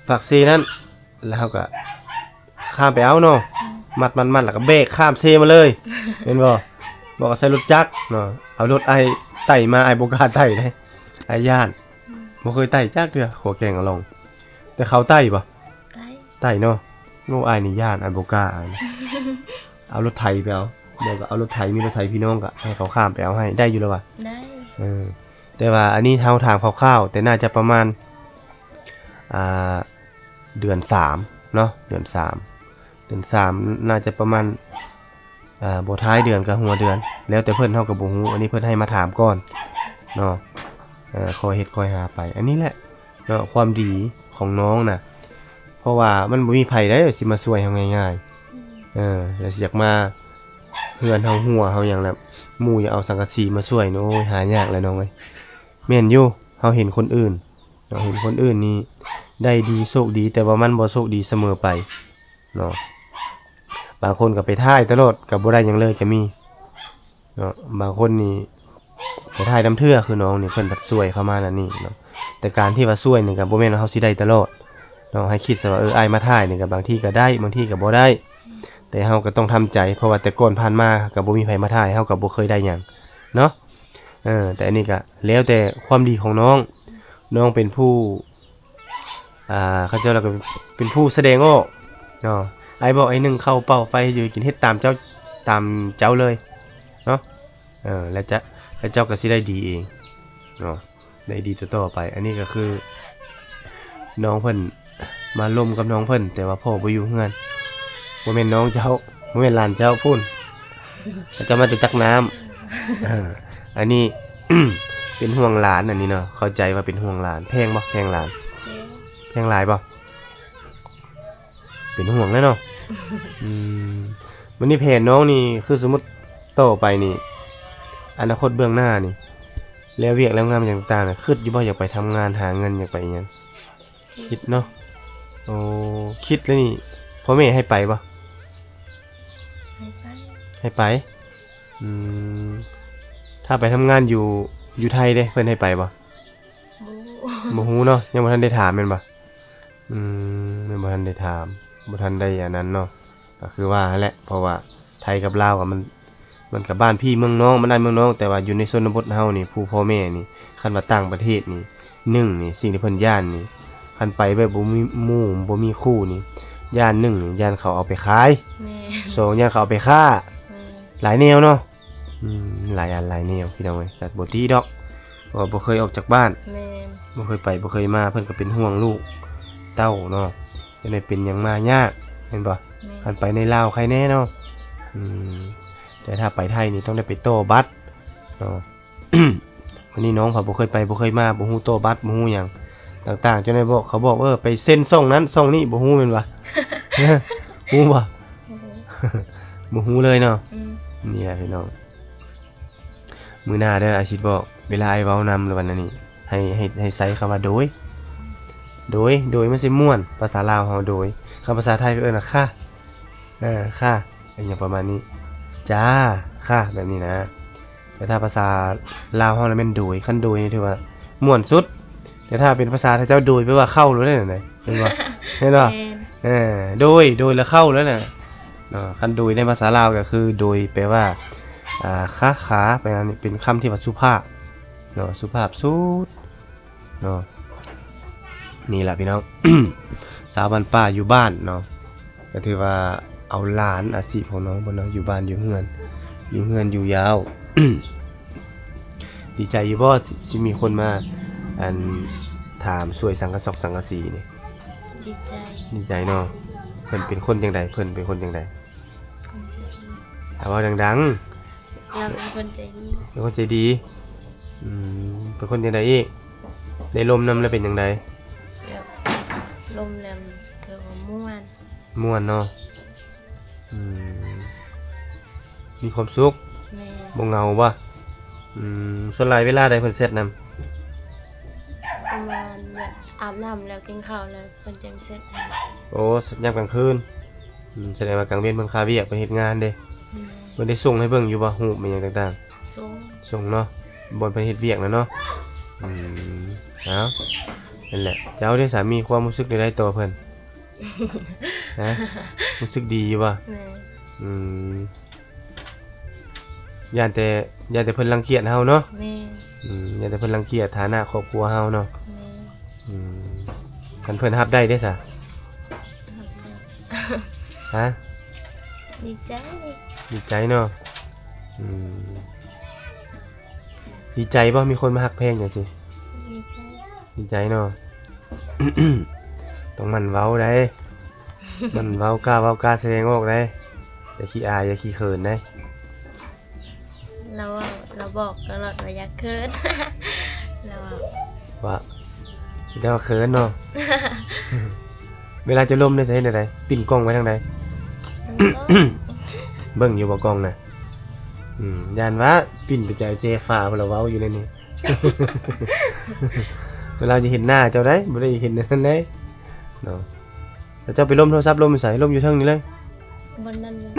ຟາກເຊນັ້ນ ແລ້ວເຮົາກະຂ້າມໄປເອົາເນາະ ມັດໆໆ ແລ້ວກະແບກຂ້າມເຊມາເລີຍ ແມ່ນບໍ່? ບໍ່ກໍໃສ່ລົດຈັກເນາະ ເອົາລົດອ້າຍໄຕ່ມາ ອ້າຍບໍ່ກ້າໄຕ່ເດ້ ອ້າຍຢ້ານ ບໍ່ເຄີຍໄຕ່ຈັກເທື່ອ ຂົວແກງອະລ່ອງ ແຕ່ເຂົາໄຕ່ບໍ່? ໄຕ່ ໄຕ່ເນາະ ໂອ້ ອ້າຍນີ້ຢ້ານ ອ້າຍບໍ່ກ້າ ອ້າຍ ເອົາລົດໄຖໄປເອົາ ບໍ່ກໍເອົາລົດໄຖ ມີລົດໄຖພີ່ນ້ອງກໍໃຫ້ເຂົາຂ້າມໄປເອົາໃຫ້ ໄດ້ຢູ່ແລ້ວວະ? ໄດ້ ເອີ ແຕ່ວ່າອັນນີ້ເຮົາຖາມຄ່າວໆ ແຕ່ໜ້າຈະປະມານ ອ່າ ເດືອນສາມເນາະ ເດືອນສາມ ເດືອນສາມໜ້າຈະປະມານ ອ່າ ບໍ່ທ້າຍເດືອນກໍຫົວເດືອນ ແລ້ວແຕ່ເພິ່ນ ເຮົາກໍບໍ່ຮູ້ ອັນນີ້ເພິ່ນໃຫ້ມາຖາມກ່ອນເນາະ ເອີ ຄ່ອຍເຮັດຄ່ອຍຫາໄປ ອັນນີ້ແຫຼະເນາະ ຄວາມດີຂອງນ້ອງນະ ເພາະວ່າມັນບໍ່ມີໃຜໃດຊິມາຊ່ວຍເຮົາງ່າຍໆ ເອີ ແລ້ວຊິຢາກມາເຮືອນເຮົາຮົ່ວເຮົາຫຍັງ ແລ້ວໝູ່ຢາກເອົາສັງກະສີມາຊ່ວຍນີ້ ໂອ້ຍ ຫາຍາກແຫຼະນ້ອງເອີຍ ແມ່ນຢູ່ ເຮົາເຫັນຄົນອື່ນ ເຮົາເຫັນຄົນອື່ນນີ້ໄດ້ດີ ໂຊກດີ ແຕ່ວ່າມັນບໍ່ໂຊກດີສະເໝີໄປເນາະ ບາງຄົນກໍໄປຖ່າຍຕະຫຼອດ ກໍບໍ່ໄດ້ຫຍັງເລີຍກໍມີເນາະ ບາງຄົນນີ້ໄປຖ່າຍນຳເທື່ອ ຄືນ້ອງນີ້ ເພິ່ນພັດຊ່ວຍເຂົ້າມານັ້ນນີ້ເນາະ ແຕ່ການທີ່ວ່າຊ່ວຍນີ້ກໍບໍ່ແມ່ນວ່າເຮົາຊິໄດ້ຕະຫຼອດເນາະ ໃຫ້ຄິດຊະວ່າ ເອີ ອ້າຍມາຖ່າຍນີ້ກໍບາງທີກໍໄດ້ ບາງທີກໍບໍ່ໄດ້ ແຕ່ເຮົາກໍຕ້ອງທຳໃຈ ເພາະວ່າແຕ່ກ່ອນຜ່ານມາກໍບໍ່ມີໃຜມາຖ່າຍ ເຮົາກໍບໍ່ເຄີຍໄດ້ຫຍັງເນາະ ເອີ ແຕ່ອັນນີ້ກໍແລ້ວແຕ່ຄວາມດີຂອງນ້ອງ ນ້ອງເປັນຜູ້ ອ່າ ເຂົາເຈົ້າລະກໍເປັນຜູ້ສະແດງອອກເນາະ ອ້າຍບອກໃຫ້ໜຶ້ງເຂົ້າເປົ່າໄຟ ຢູ່ໃຫ້ກິນ ເຮັດຕາມເຈົ້າ ຕາມເຈົ້າເລີຍເນາະ ເອີ ແລ້ວຈະ ແລ້ວເຈົ້າກໍຊິໄດ້ດີເອງເນາະ ໄດ້ດີຕໍ່ໆໄປ ອັນນີ້ກໍຄືນ້ອງເພິ່ນ ມາລົມກັບນ້ອງເພິ່ນ ແຕ່ວ່າພໍ່ບໍ່ຢູ່ເຮືອນ ບໍ່ແມ່ນນ້ອງເຈົ້າ ບໍ່ແມ່ນຫຼານເຈົ້າພຸ້ນ ເຂົາເຈົ້າມາແຕ່ຕັກນ້ຳ ເອີ ອັນນີ້ ເປັນຫ່ວງຫຼານ ອັນນີ້ເນາະ ເຂົ້າໃຈວ່າເປັນຫ່ວງຫຼານ ແພງບໍ່? ແພງຫຼານ ແພງ ແພງຫຼາຍບໍ່? ເປັນຫ່ວງແລ້ວເນາະ ອືມ ບັດນີ້ແຜນນ້ອງນີ້ ຄືສົມມຸດຕໍ່ໄປນີ້ ອະນາຄົດເບື້ອງໜ້ານີ້ ແລ້ວວຽກແລ້ວງານຫຍັງຕ່າງໆ ຄິດຢູ່ບໍ່ ຢາກໄປທຳງານຫາເງິນ ຢາກໄປຫຍັງ? ຄິດເນາະ ໂອ້ ຄິດແລ້ວນີ້ ພໍ່ແມ່ໃຫ້ໄປບໍ່? ໃຫ້ໄປ ໃຫ້ໄປ ອືມ ຖ້າໄປທຳງານຢູ່ ຢູ່ໄທເດ້ ເພິ່ນໃຫ້ໄປບໍ່? ບໍ່ ບໍ່ຮູ້ເນາະ ຍັງບໍ່ທັນໄດ້ຖາມແມ່ນບໍ່? ອືມ ຍັງບໍ່ທັນໄດ້ຖາມ ບໍ່ທັນໄດ້ອັນນັ້ນເນາະ ກໍຄືວ່າຫັ້ນແຫຼະ ເພາະວ່າໄທກັບລາວກໍມັນ ມັນກະບ້ານພີ່ເມືອງນ້ອງ ບ້ານອ້າຍເມືອງນ້ອງ ແຕ່ວ່າຢູ່ໃນຊົນນະບົດເຮົານີ້ ຜູ້ພໍ່ແມ່ນີ້ ຄັນວ່າຕ່າງປະເທດນີ້ ໜຶ່ງນີ້ ສິ່ງທີ່ເພິ່ນຢ້ານນີ້ ຄັນໄປແບບບໍ່ມີໝູ່ ບໍ່ມີຄູ່ນີ້ ຢ້ານ ໜຶ່ງ ຢ້ານເຂົາເອົາໄປຂາຍ ແມ່ນ ສອງ ຢ້ານເຂົາເອົາໄປຄ້າ ແມ່ນ ຫຼາຍແນວເນາະ. ອືມ ຫຼາຍອັນຫຼາຍແນວ ພີ່ນ້ອງເອີຍ ກະບໍ່ຕິດອກ ເພາະວ່າບໍ່ເຄີຍອອກຈາກບ້ານ ແມ່ນ ບໍ່ເຄີຍໄປບໍ່ເຄີຍມາ ເພິ່ນກະເປັນຫ່ວງລູກເຕົ້າເນາະ ຈັ່ງໃດເປັນຫຍັງມາຍາກ ແມ່ນບໍ່? ແມ່ນ ຄັນໄປໃນລາວໄຄແນ່ເນາະ. ອືມ ແຕ່ຖ້າໄປໄທນີ້ຕ້ອງໄດ້ໄປຕໍ່ບັດເນາະ. ບັດນີ້ນ້ອງເຂົາບໍ່ເຄີຍໄປບໍ່ເຄີຍມາ ບໍ່ຮູ້ຕໍ່ບັດ ບໍ່ຮູ້ຫຍັງຕ່າງໆ ຈັ່ງໃດບອກ ເຂົາບອກ ເອີ ໄປເຊັນຊ່ອງນັ້ນຊ່ອງນີ້ ບໍ່ຮູ້ແມ່ນບໍ່? ຮູ້ບໍ່? ບໍ່ຮູ້ ບໍ່ຮູ້ເລີຍເນາະ. ອືມ ນີ້ແຫຼະພີ່ນ້ອງ ມື້ໜ້າເດີ ອ້າຍຊິບອກ ເວລາອ້າຍເວົ້ານຳ ຫຼືວ່ານັ້ນນີ້ ໃຫ້ ໃຫ້ ໃຫ້ໃຊ້ຄຳວ່າໂດຍ ໂດຍ ໂດຍ ມັນຊິມ່ວນ ພາສາລາວເຮົາໂດຍ ຄັນພາສາໄທເອີ້ນວ່າ ຄ່ະ ເອີ ຄ່ະ ອີຫຍັງປະມານນີ້ ຈ້າ ຄ່ະ ແບບນີ້ນະ. ແຕ່ຖ້າພາສາລາວເຮົາລະແມ່ນໂດຍ ຄັນໂດຍນີ້ຖືວ່າມ່ວນສຸດ ແຕ່ຖ້າເປັນພາສາໄທເຈົ້າໂດຍແປວ່າເຂົ້າໂລດເດ້ ແມ່ນບໍ່? ແມ່ນບໍ່? ແມ່ນ ເອີ ໂດຍ ໂດຍລະເຂົ້າແລ້ວນະເນາະ. ຄັນໂດຍໃນພາສາລາວກະຄືໂດຍແປວ່າ ອ່າ ຄະ ຂາ ແປວ່ານີ້ ເປັນຄຳທີ່ວ່າສຸພາບເນາະ ສຸພາບສຸດ ເນາະ. ນີ້ລະພີ່ນ້ອງ ສາວບ້ານປ່າຢູ່ບ້ານເນາະ ກະຖືວ່າເອົາຫຼານອາຊີບຂອງນ້ອງເພິ່ນເນາະ ຢູ່ບ້ານຢູ່ເຮືອນ ຢູ່ເຮືອນຢູ່ຍາວ. ດີໃຈຢູ່ບໍ່ ທີ່ມີຄົນມາ ອັນ ຖາມຊ່ວຍສັງກະສອກສັງກະສີນີ້? ດີໃຈ ດີໃຈເນາະ. ເພິ່ນເປັນຄົນຈັ່ງໃດ? ເພິ່ນເປັນຄົນຈັ່ງໃດ? ຄົນໃຈດີ ຖ້າເວົ້າດັງໆ. ລາວເປັນຄົນໃຈດີ ເປັນຄົນໃຈດີ. ອືມ ເປັນຄົນຈັ່ງໃດອີກ? ໄດ້ລົມນຳແລ້ວເປັນຈັ່ງໃດ? ແບບລົມແລ້ວຖືວ່າມ່ວນ ມ່ວນເນາະ. ອືມ ມີຄວາມສຸກ ແມ່ນ ບໍ່ເຫງົາບໍ່? ອືມ ສ່ວນຫຼາຍເວລາໃດເພິ່ນແຊັດນຳ? ປະມານແບບອາບນ້ຳແລ້ວ ກິນເຂົ້າແລ້ວ ເພິ່ນຈັ່ງແຊັດໃຫ້. ໂອ້ ແຊັດຍາມກາງຄືນ. ອືມ ສະແດງວ່າກາງເວັນເພິ່ນຄາວຽກ ເພິ່ນເຮັດງານເດ້. ແມ່ນ ເພິ່ນໄດ້ສົ່ງໃຫ້ເບິ່ງຢູ່ບໍ່ ຮູບອີ່ຫຍັງຕ່າງໆ? ສົ່ງ ສົ່ງເນາະ ບ່ອນເພິ່ນເຮັດວຽກນະເນາະ. ອືມ ເອົາ ນັ້ນແຫຼະ ເຈົ້າເດ ສາມີຄວາມຮູ້ສຶກໃດຕໍ່ເພິ່ນ? ຮະ ຮູ້ສຶກດີຢູ່ບໍ່? ແມ່ນ ອືມ ຢ້ານແຕ່ ຢ້ານແຕ່ເພິ່ນລັງກຽດເຮົາເນາະ. ແມ່ນ ອືມ ຢ້ານແຕ່ເພິ່ນລັງກຽດຖານະຄອບຄົວເຮົາເນາະ. ແມ່ນ ອືມ ຄັນເພິ່ນຮັບໄດ້ເດ້ສະ? ຮັບໄດ້ ຮະ? ດີໃຈ ດີໃຈເນາະ. ອືມ ດີໃຈບໍ່ ມີຄົນມາຮັກແພງຈັ່ງຊີ້? ດີໃຈ ດີໃຈເນາະ. ຕ້ອງໝັ່ນເວົ້າໄດ໋ ໝັ່ນເວົ້າ ກ້າເວົ້າ ກ້າສະແດງອອກໄດ໋ ຢ່າຂີ້ອາຍ ຢ່າຂີ້ເຂີນໄດ໋. ລາວເວົ້າ ລາວບອກຕະຫຼອດວ່າຢ່າເຂີນ ລາວເວົ້າ ວ່າ ແຕ່ວ່າເຂີນເນາະ. ເວລາເຈົ້າລົມນີ້ຈະເຮັດແນວໃດ? ປິ່ນກ້ອງໄປທາງໃດ? ເບິ່ງຢູ່ບໍ່ກ້ອງນະ? ອືມ ຢ້ານວ່າປິ່ນໄປແຈ ແຈຝາພຸ້ນລະ ເວົ້າຢູ່ໃນນີ້. ເວລາຈະເຫັນໜ້າເຈົ້າໃດ໋ ບໍ່ໄດ້ເຫັນອັນນັ້ນໃດ໋ເນາະ. ແລ້ວເຈົ້າໄປລົມໂທລະສັບ ລົມຢູ່ໃສ? ລົມຢູ່ເທິງນີ້ເລີຍ? ບ່ອນນັ້ນຢູ່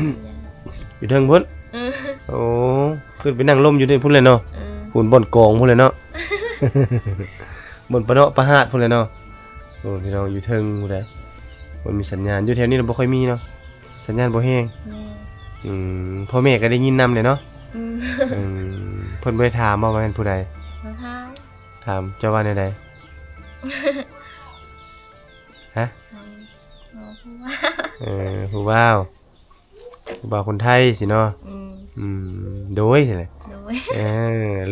ຢູ່ເທິງພຸ້ນ? ເອີ ໂອ້ ຂຶ້ນໄປນັ່ງລົມຢູ່ພຸ້ນແຫຼະເນາະ. ເອີ ພຸ້ນບ່ອນກອງພຸ້ນແຫຼະເນາະ ບ່ອນປະເນາະປະຫາດພຸ້ນແຫຼະເນາະ. ໂອ້ ພີ່ນ້ອງ ຢູ່ເທິງພຸ້ນໃດ໋ ບໍ່ມີສັນຍານ ຢູ່ແຖວນີ້ລະບໍ່ຄ່ອຍມີເນາະ ສັນຍານບໍ່ແຮງ. ແມ່ນ ອືມ ພໍ່ແມ່ກະໄດ້ຍິນນຳແຫຼະເນາະ. ອືມ ອືມ ເພິ່ນບໍ່ໄດ້ຖາມບໍ່ວ່າແມ່ນຜູ້ໃດ? ບໍ່ຖາມ. ຖາມ ເຈົ້າວ່າແນວໃດ? ຮະ? ເອີ ຜູ້ບ່າວ ເອີ ຜູ້ບ່າວ ຜູ້ບ່າວຄົນໄທຊີ້ເນາະ. ອືມ ອືມ ໂດຍ ໂດຍ ເອີ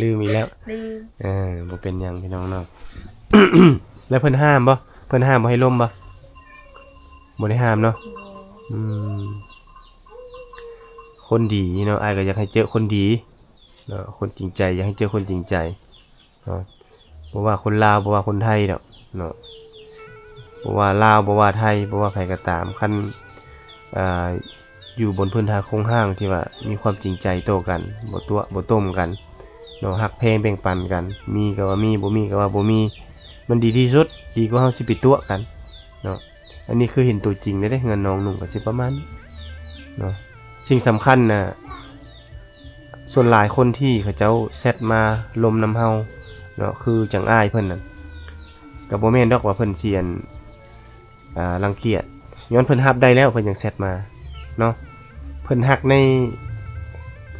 ລືມອີກແລ້ວ ລືມ ເອີ ບໍ່ເປັນຫຍັງພີ່ນ້ອງເນາະ. ແລ້ວເພິ່ນຫ້າມບໍ່? ເພິ່ນຫ້າມບໍ່ໃຫ້ລົມບໍ່? ບໍ່ໄດ້ຫ້າມເນາະ. ບໍ່ ອືມ ຄົນດີເນາະ ອ້າຍກະຢາກໃຫ້ເຈີຄົນດີເນາະ ຄົນຈິງໃຈ ຢາກໃຫ້ເຈີຄົນຈິງໃຈ ເນາະ ບໍ່ວ່າຄົນລາວ ບໍ່ວ່າຄົນໄທດອກເນາະ ບໍ່ວ່າລາວ ບໍ່ວ່າໄທ ບໍ່ວ່າໃຜກະຕາມ ຄັນ ອ່າ ຢູ່ບົນພື້ນຖານໂຄງຮ່າງທີ່ວ່າມີຄວາມຈິງໃຈຕໍ່ກັນ ບໍ່ຕົວະບໍ່ຕົ້ມກັນເນາະ ຮັກແພງແບ່ງປັນກັນ ມີກະວ່າມີ ບໍ່ມີກະວ່າບໍ່ມີ ມັນດີທີ່ສຸດ ດີກວ່າເຮົາຊິໄປຕົວະກັນເນາະ. ອັນນີ້ຄືເຫັນໂຕຈິງເລີຍເດ້ ເຮືອນນ້ອງນຸ່ງກະຊິປະມານນີ້ເນາະ. ສິ່ງສຳຄັນນະ ສ່ວນຫຼາຍຄົນທີ່ເຂົາເຈົ້າແຊັດມາລົມນຳເຮົາເນາະ ຄືຈັ່ງອ້າຍເພິ່ນນັ້ນ ກະບໍ່ແມ່ນດອກວ່າເພິ່ນຊິ ອັນ ອ່າ ລັງກຽດ ຍ້ອນເພິ່ນຮັບໄດ້ແລ້ວ ເພິ່ນຈັ່ງແຊັດມາເນາະ. ເພິ່ນຮັກໃນ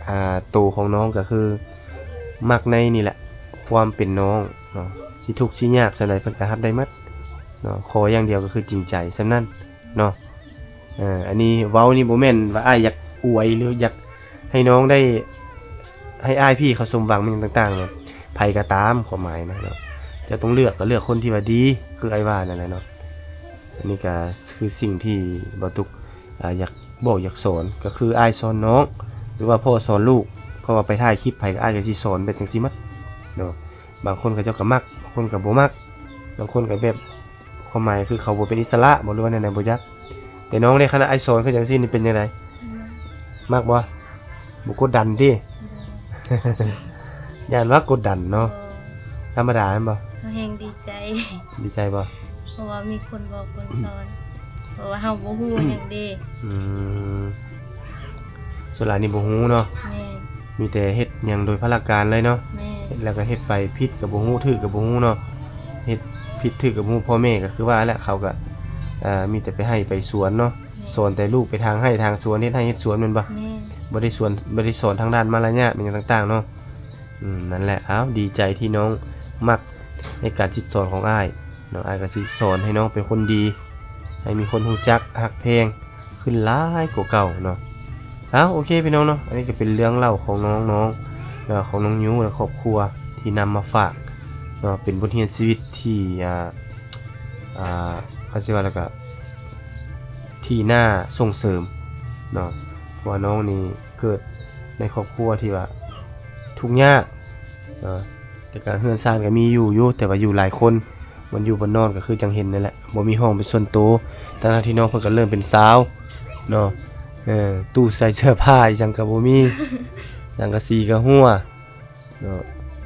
ອ່າ ໂຕຂອງນ້ອງກໍຄືມັກໃນນີ້ແຫຼະ ຄວາມເປັນນ້ອງເນາະ ຊິທຸກຊິຍາກສ່ຳໃດເພິ່ນກໍຮັບໄດ້ໝົດເນາະ ຂໍຢ່າງດຽວກໍຄືຈິງໃຈສ່ຳນັ້ນເນາະ. ເອີ ອັນນີ້ເວົ້ານີ້ບໍ່ແມ່ນວ່າອ້າຍຢາກອວຍ ຫຼືຢາກໃຫ້ນ້ອງໄດ້ ໃຫ້ອ້າຍພີ່ເຂົາສົມຫວັງຫຍັງຕ່າງໆ ແບບໃຜກໍຕາມ ຄວາມໝາຍນະເນາະ ເຈົ້າຕ້ອງເລືອກ ກໍເລືອກຄົນທີ່ວ່າດີ ຄືອ້າຍວ່ານັ້ນແຫຼະເນາະ. ອັນນີ້ກໍຄືສິ່ງທີ່ບ່າວຕຸກ ອ່າ ຢາກບອກຢາກສອນ ກໍຄືອ້າຍສອນນ້ອງ ຫຼືວ່າພໍ່ສອນລູກ ເພາະວ່າໄປຖ່າຍຄລິບໃຜກໍ ອ້າຍກໍຊິສອນແບບຈັ່ງຊີ້ໝົດເນາະ. ບາງຄົນເຂົາເຈົ້າກໍມັກ ບາງຄົນກໍບໍ່ມັກ ບາງຄົນກໍແບບ ຄວາມໝາຍຄືເຂົາບໍ່ເປັນອິດສະຫຼະບໍ ຫຼືວ່າແນວໃດບໍ່ຈັກ. ແຕ່ນ້ອງເດ້ ຄັນອ້າຍສອນຄືຈັ່ງຊີ້ນີ້ເປັນຈັ່ງໃດ? ມັກບໍ່? ບໍ່ກົດດັນຕິ? ຢ້ານວ່າກົດດັນເນາະ. ທຳມະດາແມ່ນບໍ່? ເຮົາແຮງດີໃຈ. ດີໃຈບໍ່? ເພາະວ່າມີຄົນບອກຄົນສອນ ເພາະວ່າເຮົາບໍ່ຮູ້ຫຍັງເດ້. ອືມ ສ່ວນຫຼາຍນີ້ບໍ່ຮູ້ເນາະ. ແມ່ນ. ມີແຕ່ເຮັດຫຍັງໂດຍພະລະການເລີຍເນາະ. ແມ່ນ. ເຮັດແລ້ວກໍເຮັດໄປ ຜິດກໍບໍ່ຮູ້ ຖືກກໍບໍ່ຮູ້ເນາະ. ເຮັດຜິດຖືກກໍບໍ່ຮູ້ ພໍ່ແມ່ກໍຄືວ່າແຫຼະ ເຂົາກໍ ເອີ ມີແຕ່ໄປໄຮ່ໄປສວນເນາະ. ແມ່ນ. ສອນແຕ່ລູກໄປທາງໄຮ່ທາງສວນ ເຮັດໄຮ່ເຮັດສວນແມ່ນບໍ່? ແມ່ນ. ບໍ່ໄດ້ສວນ ບໍ່ໄດ້ສອນທາງດ້ານມາລະຍາດຫຍັງຕ່າງໆເນາະ. ອືມ ນັ້ນແຫຼະ. ອ້າວ ດີໃຈທີ່ນ້ອງມັກໃນການສິດສອນຂອງອ້າຍເນາະ. ອ້າຍກໍສິດສອນໃຫ້ນ້ອງເປັນຄົນດີ ໃຫ້ມີຄົນຮູ້ຈັກຮັກແພງ ຂຶ້ນຫຼາຍກວ່າເກົ່າເນາະ. ເອົາ ໂອເຄພີ່ນ້ອງເນາະ ອັນນີ້ກໍເປັນເລື່ອງເລົ່າຂອງນ້ອງໆ ເນາະ ຂອງນ້ອງຢູ ແລະ ຄອບຄົວທີ່ນຳມາຝາກເນາະ ເປັນບົດຮຽນຊີວິດທີ່ ອ່າ ອ່າ ເຂົາຊິວ່າແລ້ວກໍ ທີ່ໜ້າສົ່ງເສີມເນາະ ເພາະວ່ານ້ອງນີ້ເກີດໃນຄອບຄົວທີ່ວ່າທຸກຍາກເນາະ. ແຕ່ກະເຮືອນຊານກໍມີຢູ່ຢູ່ ແຕ່ວ່າຢູ່ຫຼາຍຄົນ ບ່ອນຢູ່ບ່ອນນອນກໍຄືຈັ່ງເຫັນນັ້ນແຫຼະ ບໍ່ມີຫ້ອງເປັນສ່ວນໂຕ ທັງໆທີ່ນ້ອງເພິ່ນກໍເລີ່ມເປັນສາວເນາະ. ເອີ ຕູ້ໃສ່ເສື້ອຜ້າອີ່ຫຍັງກໍບໍ່ມີ ສັງກະສີກໍຮົ່ວເນາະ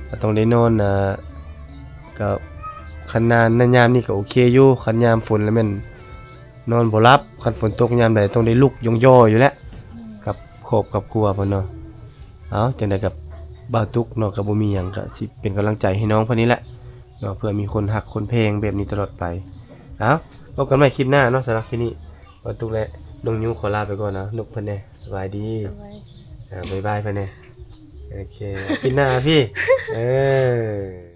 ກໍຕ້ອງໄດ້ນອນ ອ່າ ກໍຄັນນານ ໃນຍາມນີ້ກໍໂອເຄຢູ່ ຄັນຍາມຝົນລະແມ່ນນອນບໍ່ຫຼັບ ຄັນຝົນຕົກຍາມໃດຕ້ອງໄດ້ລຸກຍ້ອງຍໍ້ຢູ່ແຫຼະ ກັບຄອບກັບຄົວເພິ່ນເນາະ. ເອົາ ຈັ່ງໃດກັບບ່າວຕຸກເນາະ ກໍບໍ່ມີຫຍັງ ກໍຊິເປັນກຳລັງໃຈໃຫ້ນ້ອງເພິ່ນນີ້ແຫຼະເນາະ ເພື່ອມີຄົນຮັກຄົນແພງແບບນີ້ຕະຫຼອດໄປ. ເອົາ ພົບກັນໃໝ່ຄລິບໜ້າເນາະ. ສຳລັບຄລິບນີ້ ບ່າວຕຸກ ແລະ ນ້ອງຢູຂໍລາໄປກ່ອນເນາະ. ນົບເພິ່ນແດ່ ສະບາຍດີ. ສະບາຍດີ. ເອົາ ບາຍບາຍເພິ່ນແດ່. ໂອເຄ ຄລິບໜ້າພີ່ ເອີ.